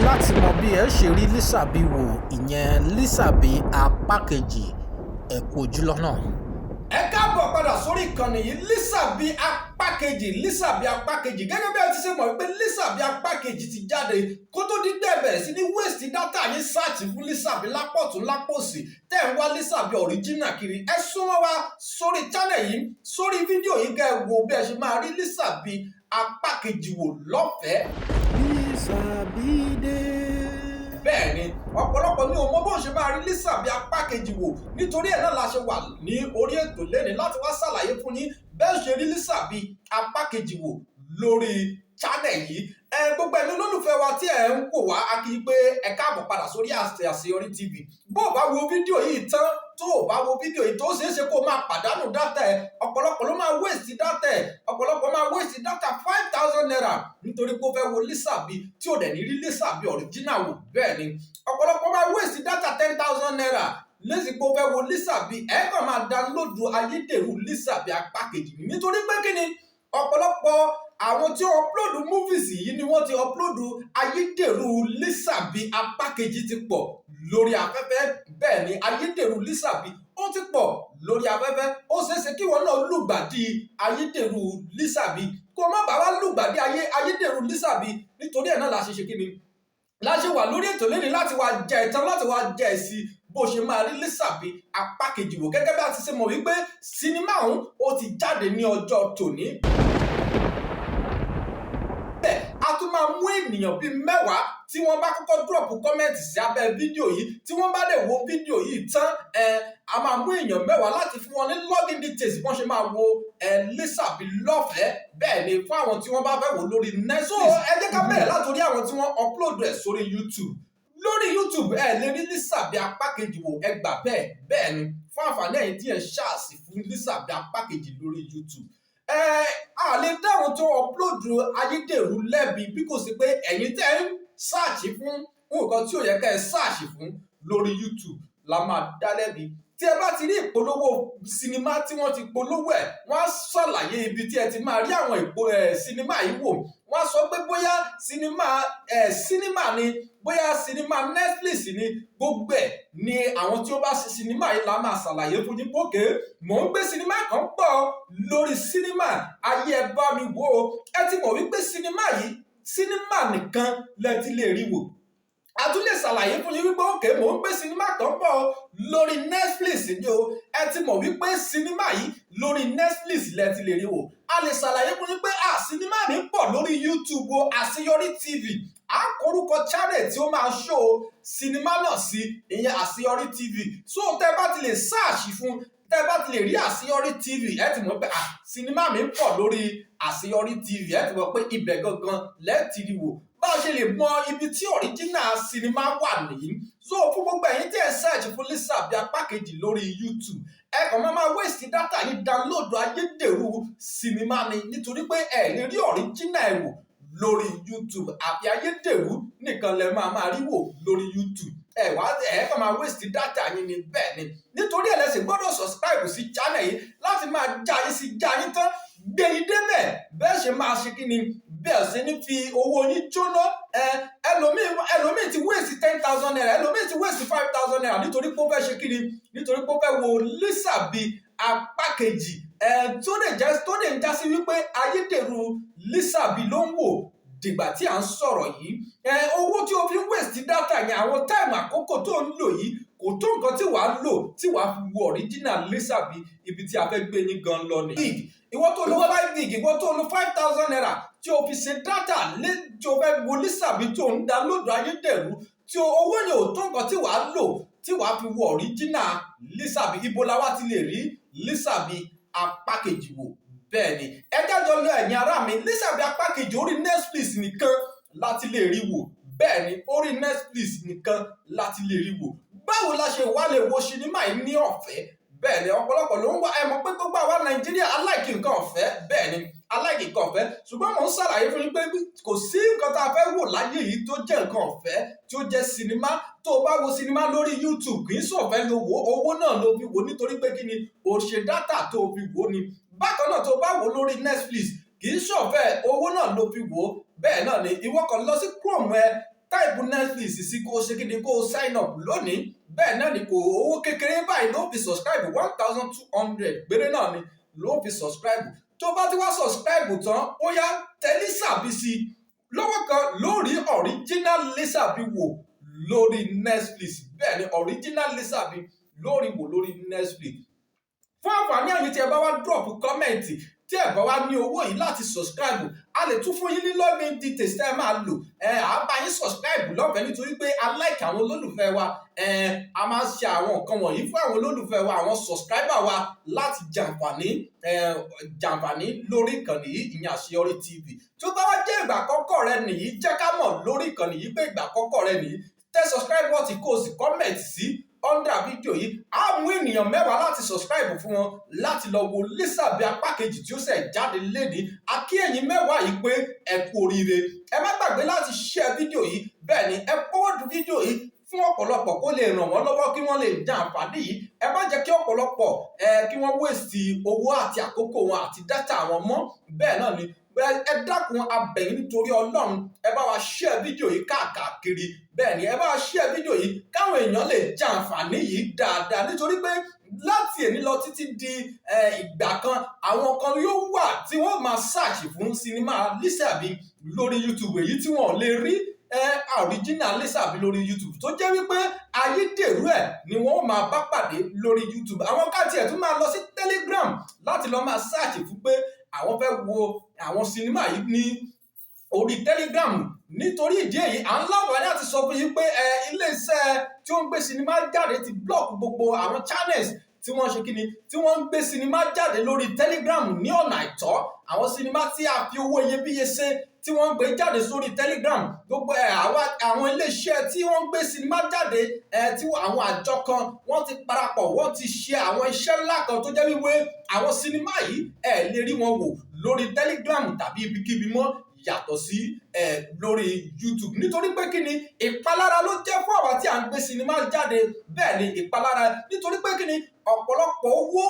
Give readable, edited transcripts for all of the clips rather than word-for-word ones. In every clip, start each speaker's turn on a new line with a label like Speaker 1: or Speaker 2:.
Speaker 1: Láti mọ bí ẹ ṣe rí Lísàbí wò, ìyẹn Lísàbí apá kejì, ẹ kú ojú lọ́nà.
Speaker 2: Ẹ káàbọ̀ padà sórí ìkànnì yìí. Lísàbí apá kejì, Lísàbí apá kejì. Gẹ́gẹ́ bí ẹ ti ṣe mọ̀ wípé Lísàbí apá kejì ti jáde, kó tó di gbẹ́ bẹ̀rẹ̀ sí ní waste data yín search fún Lísàbí lápọ̀tún lápòsì, tẹ́ ń wá Lísàbí original kiri, ẹ súnmọ́ wa sórí channel yìí, sórí fídíò yìí, kẹ́ ẹ wo bí ẹ ṣe máa rí Lísàbí apá kejì wò lọ́fẹ̀ẹ́.
Speaker 1: Lísàbí dé.
Speaker 2: Bẹ́ẹ̀ ni, ọ̀pọ̀lọpọ̀ ní o mọ bó ṣe máa rí Lísàbí apá kejì wò. Nítorí ẹ̀ náà la ṣe wà ní orí ètò lẹ́ni láti wá ṣàlàyé fún yín bẹ́ẹ̀ ṣe rí Lísàbí apá kejì wò lórí channel yìí. Ẹ gbogbo ẹ̀yin olólùfẹ́ wa tí ẹ̀ ń wò wá, a kí i pé ẹ káàbọ̀ padà sórí Àṣeyọrí TV. Bó o bá wo fídíò yìí tán, tó o bá wo fídíò yìí tó, ṣeé ṣe kó o máa pàdánù data ẹ. Ọ̀pọ̀lọpọ̀ ló máa waste data ẹ. Ọ̀pọ̀lọpọ̀ máa waste data ₦5,000 nítorí pé ó fẹ́ wo Lísàbí, tí ò dẹ̀ ní rí Lísàbí original wò. Bẹ́ẹ̀ ni, ọ̀pọ̀lọpọ̀ máa waste data ₦10,000 lẹ́sìn pé ó fẹ́ wo Lísàbí. Ẹ kàn máa download ayédèrú Lísàbí apá kejì, nítorí pé kí ni? Ọ̀pọ̀lọpọ̀ àwọn tí ó upload movies yìí ni wọ́n ti upload ayédèrú Lísàbí apá kejì ti pọ̀ lórí afẹ́fẹ́. Bẹ́ẹ̀ ni, ayédèrú Lísàbí ó ti pọ̀ lórí afẹ́fẹ́. Ó ṣeéṣe kí wọn náà lùgbàdì ayédèrú Lísàbí. Kó má bàa wá lùgbàdì ayédèrú Lísàbí, nítorí ẹ̀ náà la ṣe ṣe kí ni, la ṣe wà lórí ètò lẹ́ni láti wá jẹ ìtàn, láti wá jẹ ẹ̀sì bó ṣe máa rí Lísàbí apá kejì wò. Gẹ́gẹ́ bí a ti ṣe mọ̀ wípé sinimá ọ̀hún ó ti jáde ní ọjọ́ tòní, bẹ́ẹ̀ a tún máa mú ènìyàn bíi 10 tí wọ́n bá kọ́kọ́ drop comment sí abẹ́ fídíò yìí, tí wọ́n bá lè wo fídíò yìí tán. Ẹ a máa mú èèyàn 10 láti fún wọn ní login details bọ́n ṣe máa wo ẹ Lísàbí lọ́fẹ̀ẹ́. Bẹ́ẹ̀ ni, fún àwọn tí wọ́n bá fẹ́ wò lórí Netflix. So ẹ jẹ́ ká bẹ̀rẹ̀ látòrí àwọn tí wọ́n upload ẹ̀ sórí YouTube. Lórí YouTube, ẹ lè rí Lísàbí apá kejì wò, ẹ gbà bẹ́ẹ̀. Bẹ́ẹ̀ ni, fún àǹfààní ẹ̀yin tí ẹ ṣáàsì fún Lísàbí apá kejì lórí YouTube, ẹ a lè dáhùn tó upload ayédèrú lẹ́bi bí kò sí pé ẹ̀yin tẹ́ ń search fún nǹkan tí ò yẹ ká ẹ search fún lórí YouTube la máa dá lẹ́bi. Tí ẹ bá ti rí ìpolówó sinimá tí wọ́n ti polówó ẹ̀, wọ́n á ṣàlàyé ibi tí ẹ ti máa rí àwọn ìpo ẹ̀ sinimá yìí wò. Wọ́n á sọ pé bóyá sinimá ẹ̀ sinimá ni, bóyá sinimá Netflix ni, gbogbo ẹ̀ ni àwọn tí ó bá ṣe sinimá yìí la máa ṣàlàyé fún yín bókè. Mò ń gbé sinimá kan pọ̀ lórí sinimá ayé, ẹ bá mi wò ó. Ẹ ti mọ̀ wípé sinimá yìí, sinimá nìkan lẹ ti lè rí wò. A tún lè ṣàlàyé fún yín wípé òkè, mò ń gbé sinimá kan bọ̀ lórí Netflix ni o. Ẹ ti mọ̀ wípé sinimá yìí, lórí Netflix lẹ ti lè rí wò. A lè ṣàlàyé fún yín pé à sinimá mi pọ̀ lórí YouTube o, Àṣeyọrí TV. A kọrúkọ channel tí ó máa show sinimá náà sí, ìyẹn Àṣeyọrí TV. So tẹ́ bá ti lè search fún, tẹ́ bá ti lè rí Àṣeyọrí TV, ẹ ti mọ̀ pé à sinimá mi pọ̀ lórí Àṣeyọrí TV. Ẹ ti mọ̀ pé ibẹ̀ gangan lẹ́ẹ̀tì rí wò. Bá a ṣe lè mọ ibi tí original sinimá wà nìyí. So fún gbogbo ẹ̀yin tí ẹ search fún Lísàbí apá kejì lórí YouTube, ẹ kàn máa máa waste data yìí download ayédèrú sinimá ni, nítorí pé ẹ lè rí original ẹ̀ wò lórí YouTube. Àfi ayédèrú nìkan lẹ máa máa rí wò lórí YouTube. Ẹ wá ẹ kàn máa waste data yín ni. Bẹ́ẹ̀ ni, nítorí ẹ lẹ́sìn gbọ́dọ̀ subscribe sí channel yìí láti máa já yín sí, já yín tán, gbé yín débẹ̀. Bẹ́ẹ̀ ṣe máa ṣe kí ni, bẹ́ẹ̀ sì ní fi owó yín jóná. Ẹ ẹlòmíì ti waste ₦10,000, ẹlòmíì ti waste ₦5,000 nítorí pé ó fẹ́ ṣe kí ni, nítorí pé ó fẹ́ wo Lísàbí apá kejì ẹ, tó lè jẹ́ tó lè ń já sí wípé ayédèrú Lísàbí ló ń wò dìgbà tí à ń sọ̀rọ̀ yìí. Ẹ owó tí o fi ń waste data yẹn, àwọn time àkókò tó ń lò yìí, kò tó nǹkan tí wàá lò tí wàá fi wo original Lísàbí. Ibi tí a fẹ́ gbé yín gan lọ nìyí. Ìwọ tó lo 5 gig, ìwọ tó lo ₦5,000 tí o fi ṣe data lé, tí o fẹ́ wo Lísàbí, tó ń download ayédèrú, tí owó yẹn ò tó nǹkan tí wàá lò tí wàá fi wo original Lísàbí. Ibo la wá ti lè rí Lísàbí apá kejì wò? Bẹ́ẹ̀ ni, ẹ jájọ lọ, ẹ̀yin ará mi. Lísàbí apá kejì, orí Netflix nìkan láti lè rí wò. Bẹ́ẹ̀ ni, orí Netflix nìkan láti lè rí wò. Báwo la ṣe wá lè wo sinimá yìí ní ọ̀fẹ́? Bẹ́ẹ̀ ni, ọ̀pọ̀lọpọ̀ ló ń wá. Ẹ mọ̀ pé gbogbo àwa Nàìjíríà a like nǹkan ọ̀fẹ́. Bẹ́ẹ̀ ni, a like nǹkan ọ̀fẹ́. Ṣùgbọ́n mò ń ṣàlàyé fún yín pé kò sí nǹkan tá a fẹ́ wò láyé yìí tó jẹ́ nǹkan ọ̀fẹ́, tí ó jẹ́ sinimá. Tó o bá wo sinimá lórí YouTube, kì í ṣọ̀fẹ́ ló wò, owó náà ló fi wò, nítorí pé kí ni? O ṣe data tó o fi wò ni. Bákan náà, tó o bá wò lórí Netflix, kì í ṣọ̀fẹ́, owó náà ló fi wò. Bẹ́ẹ̀ náà ni ìwọ kan lọ sí Chrome ẹ. Type Netflix sí, kó o ṣe kí ni, kó o sign up lónìí. Bẹ́ẹ̀ náà ni, kò owó kékeré báyìí ló fi subscribe, 1,200 péré náà ni ló fi subscribe. Tó bá ti wá subscribe tán, ó yá, tẹ Lísàbí sí lọ́wọ́ kan lórí original Lísàbí wò lórí Netflix. Bẹ́ẹ̀ ni, original Lísàbí lórí wò lórí Netflix. Fún àǹfààní ẹ̀yin tí ẹ bá wá drop comment, tí ẹ bá wá ní owó yìí láti subscribe, a lè tún fún yín ní login details tẹ́ ẹ máa lò. Ẹ à bá yín subscribe lọ́fẹ̀ẹ́, nítorí pé a like àwọn olólùfẹ́ wa. Ẹ a máa ṣe àwọn nǹkan wọ̀nyí fún àwọn olólùfẹ́ wa, àwọn subscriber wa, láti jàǹfààní lórí ìkànnì yìí, ìyẹn Àṣeyọrí TV. Tó bá wá jẹ́ ìgbà àkọ́kọ́ rẹ nìyí, jẹ́ ká mọ̀ lórí ìkànnì yìí pé ìgbà àkọ́kọ́ rẹ nìyí. Tẹ subscribe button, kó o sì comment sí under fídíò yìí. Á mú ènìyàn 10 láti subscribe fún wọn láti lọ wo Lísàbí apá kejì tí ó ṣẹ̀ jáde lénìí. A kí ẹ̀yin 10 yìí pé ẹ kú oríire. Ẹ má gbàgbé láti share fídíò yìí. Bẹ́ẹ̀ ni, ẹ forward fídíò yìí fún ọ̀pọ̀lọpọ̀ kó lè ràn wọ́n lọ́wọ́, kí wọ́n lè jẹ àǹfààní yìí. Ẹ má jẹ́ kí ọ̀pọ̀lọpọ̀ kí wọ́n waste owó àti àkókò wọn àti data wọn mọ́. Bẹ́ẹ̀ náà ni, ẹ dákun, a bẹ̀ yín nítorí Ọlọ́run, ẹ bá wa share fídíò yìí káàkiri. Bẹ́ẹ̀ ni, ẹ bá wa share fídíò yìí káwọn èèyàn lè jẹ àǹfààní yìí dáadáa, nítorí pé láti èní lọ títí di ìgbà kan, àwọn kan yóò wà tí wọ́n máa search fún sinimá Lísàbí lórí YouTube, èyí tí wọ́n lè rí original Lísàbí lórí YouTube, tó jẹ́ wípé ayédèrú ẹ̀ ni wọ́n máa bá pàdé lórí YouTube. Àwọn káàtì ẹ̀ tún máa lọ sí Telegram láti lọ máa search fún pé àwọn fẹ́ wo àwọn sinimá yìí ní orí Telegram. Nítorí ìdí èyí, à ń láǹfààní àti sọ fún yín pé iléeṣẹ́ tí ó ń gbé sinimá jáde ti block gbogbo àwọn channels tí wọ́n ṣe kíni, tí wọ́n ń gbé sinimá jáde lórí Telegram ní ọ̀nà àìtọ́. Àwọn sinimá tí a fi owó iyebíye ṣe, tí wọ́n ń gbé jáde sórí Telegram, gbogbo ẹ̀, àwọn iléeṣẹ́ tí wọ́n ń gbé sinimá jáde ẹ̀, tí àwọn àjọ kan, wọ́n ti parapọ̀, wọ́n ti ṣe àwọn iṣẹ́ ńlá kan tó jẹ́ wípé àwọn sinimá yìí, ẹ̀ lè rí wọn wò lórí Telegram tàbí ibikíbi mọ́ yàtọ̀ sí lórí YouTube. Nítorí pé kí ni, ìpalára ló jẹ́ fún àwa tí à ń gbé sinimá jáde. Bẹ́ẹ̀ ni, ìpalára, nítorí pé kí ni, ọ̀pọ̀lọpọ̀ owó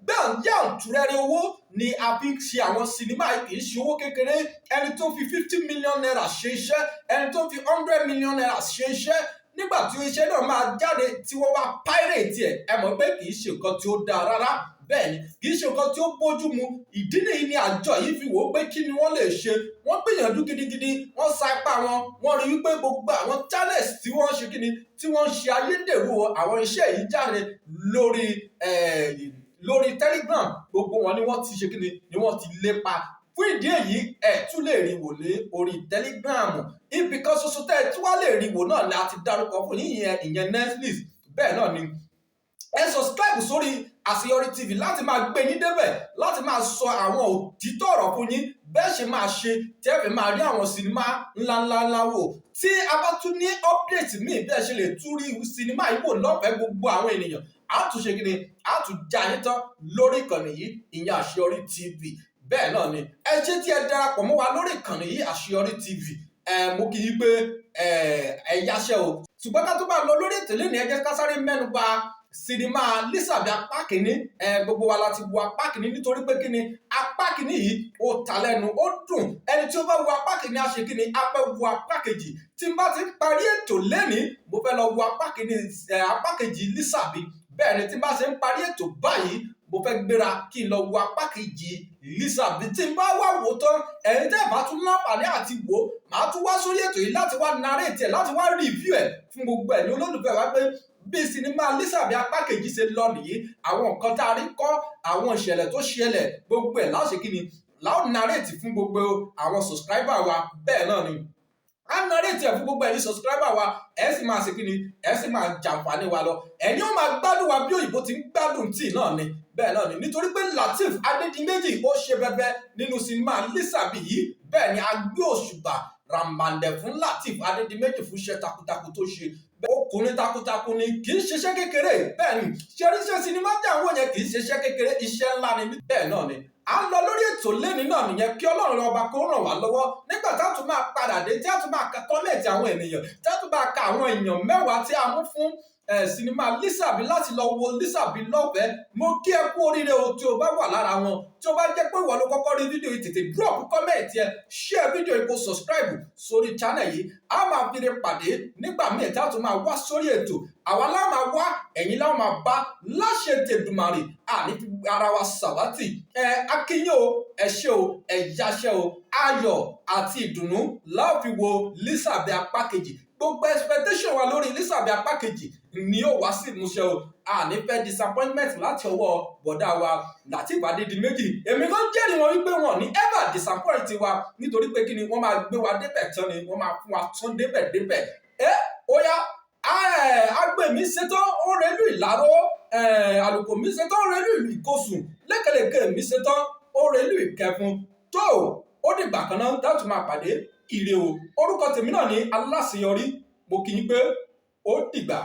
Speaker 2: gbàǹjàǹtúrẹ́rẹ́ owó ni a fi ń ṣe àwọn sinimá yìí, kì í ṣe owó kékeré. Ẹni tó fi ₦50 million ṣe iṣẹ́, ẹni tó fi ₦100 million ṣe iṣẹ́, nígbà tí iṣẹ́ náà máa jáde, tí wọ́n wá pirate ẹ̀, ẹ mọ̀ pé kì í ṣe nǹkan tí ó dáa rárá. Bẹ́ẹ̀ ni, kì í ṣe nǹkan tí ó bójú mu. Ìdí nìyí ni àjọ yìí fi wò ó pé kí ni wọ́n lè ṣe. Wọ́n gbìyànjú gidigidi, wọ́n sa ipá wọn, wọ́n rí wípé gbogbo àwọn channels tí wọ́n ṣe kíni, tí wọ́n ń ṣe ayédèrú àwọn iṣẹ́ yìí jáde lórí Telegram, gbogbo wọn ni wọ́n ti ṣe kíni, ni wọ́n ti lépa. Fún ìdí èyí, ẹ tún lè rí wò ní orí Telegram. Ibì kan ṣoṣo tẹ́ ẹ tún wá lè rí wò náà ni a ti dárúkọ fún yín yẹn, ìyẹn Netflix. Bẹ́ẹ̀ náà ni, ẹ subscribe sórí Àṣeyọrí TV láti máa gbé yín débẹ̀, láti máa sọ àwọn òtítọ́ ọ̀rọ̀ fún yín, bẹ́ẹ̀ ṣe máa ṣe tí ẹ fi máa rí àwọn sinimá ńláńláńlá wò. Tí a bá tún ní update míì, bí ẹ ṣe lè tún rí sinimá yìí wò lọ́fẹ̀ẹ́, gbogbo àwọn ènìyàn, á tún ṣe kí ni, á tún já yín tán lórí ìkànnì yìí, ìyẹn Àṣeyọrí TV. Bẹ́ẹ̀ náà ni, ẹ ṣé tí ẹ darapọ̀ mọ́ wa lórí ìkànnì yìí, Àṣeyọrí TV. Ẹ mú kí yín pé ẹ yáṣẹ́ o. Ṣùgbọ́n ká tó bá lọ lórí ètò lónìí, ẹ jẹ́ ká sáré mẹ́nu bà sinimá Lísàbí apá kìíní. Gbogbo wa la ti wo apá kìíní, nítorí pé kíni, apá kìíní yìí ó ta lẹ́nu, ó dùn. Ẹni tí ó bá wo apá kìíní á ṣe kíni, á fẹ́ wo apá kejì. Tí n bá ti ń parí ètò lẹ́nìí, mo fẹ́ lọ wo apá kìíní, apá kejì Lísàbí. Bẹ́ẹ̀ ni, tí n bá ṣe ń parí ètò báyìí, mo fẹ́ gbéra kí n lọ wo apá kejì Lísàbí. Tí n bá wá wò tán, ẹ̀yin tẹ́ ẹ̀ bá tún láǹfààní àti wò, màá tún wá sórí ètò yìí láti wá narrate ẹ̀, láti wá review ẹ̀ fún gbogbo ẹ̀yin olólùfẹ́ wa pé bí sinimá Lísàbí apá kejì ṣe lọ nìyí, àwọn nǹkan tá a rí kọ́, àwọn ìṣẹ̀lẹ̀ tó ṣẹlẹ̀, gbogbo ẹ̀ láṣẹ kí ni láwọn narrate fún gbogbo àwọn subscriber wa. Bẹ́ẹ̀ náà ni, a narrate ẹ̀ fún gbogbo ẹ̀yin subscriber wa. Ẹ̀ sì máa ṣe kí ni, ẹ̀ sì máa jàǹfààní wa lọ. Ẹ̀yin ó máa gbádùn wa bí òyìnbó ti ń gbádùn tíì náà ni. Bẹ́ẹ̀ náà ni, nítorí pé Lateef Adédìméjì, ó ṣe bẹbẹ nínú sinimá Lísàbí yìí. Bẹ́ẹ̀ ni, a gbé òṣùbà ràmàǹdẹ̀ fún Lateef Adédìméjì fún iṣẹ́ takuntakun tó ṣe. Ọkùnrin takuntakun ni, kì í ṣiṣẹ́ kékeré. Bẹ́ẹ̀ ni, ṣeríṣẹ́ sinimá tí àwọn yẹn kì í ṣiṣẹ́ kékeré, iṣẹ́ ńlá ni. Bẹ́ẹ̀ náà ni, à ń lọ lórí ètò lẹ́ni náà nìyẹn. Kí Ọlọ́run ọba kó ràn wá lọ́wọ́. Nígbà tá a tún máa padà dé, tí a tún máa ka comment àwọn ènìyàn, tí a tún máa ka àwọn èèyàn 10 tí a mú fún Sinimá Lísàbí láti lọ wo Lísàbí lọ́fẹ̀ẹ́, mo kí ẹ kú oríire o. Tí o bá wà lára wọn, tí o bá jẹ́ pé ìwọ ló kọ́kọ́ rí fídíò yìí, tètè drop comment ẹ, share fídíò yìí, kó subscribe sórí channel yìí. A máa fi lè pàdé nígbà míì tí a tún máa wá sórí ètò. Àwa láwọn máa wá, ẹ̀yin láwọn máa bá láṣẹ tèdùmàrè. Àní fi ara wa sàwátì. Ẹ akínyìn o, ẹ ṣé o, ẹ yáṣẹ́ o. Ayọ̀ àti ìdùnnú la ó fi wo Lísàbí apá kejì. Gbogbo expectation wa lórí Lísàbí apá kejì ni yóò wá sí ìmúṣẹ o. Àní fẹ́ disappointment láti ọwọ́ bọ̀dá wa Lateef Adédìméjì. Èmi kan jẹ́rìí wọn wípé wọn ní ever disappoint wa, nítorí pé kí ni, wọ́n máa gbé wa débẹ̀ tán ni, wọ́n máa fún wa tán débẹ̀ débẹ̀. Ẹ ó yá, agbe mi ṣetán, ó relú Ìláró, àlùkò mi ṣetán, ó relú ìlú Ìkosùn, lékelèké mi ṣetán, ó relú Ìkẹfun. Tó ó dìgbà kan náà dáàtú máa pàdé, ire o. Orúkọ tèmi náà ní Aláṣeyọrí. Mo kí yín pé ó dìgbà.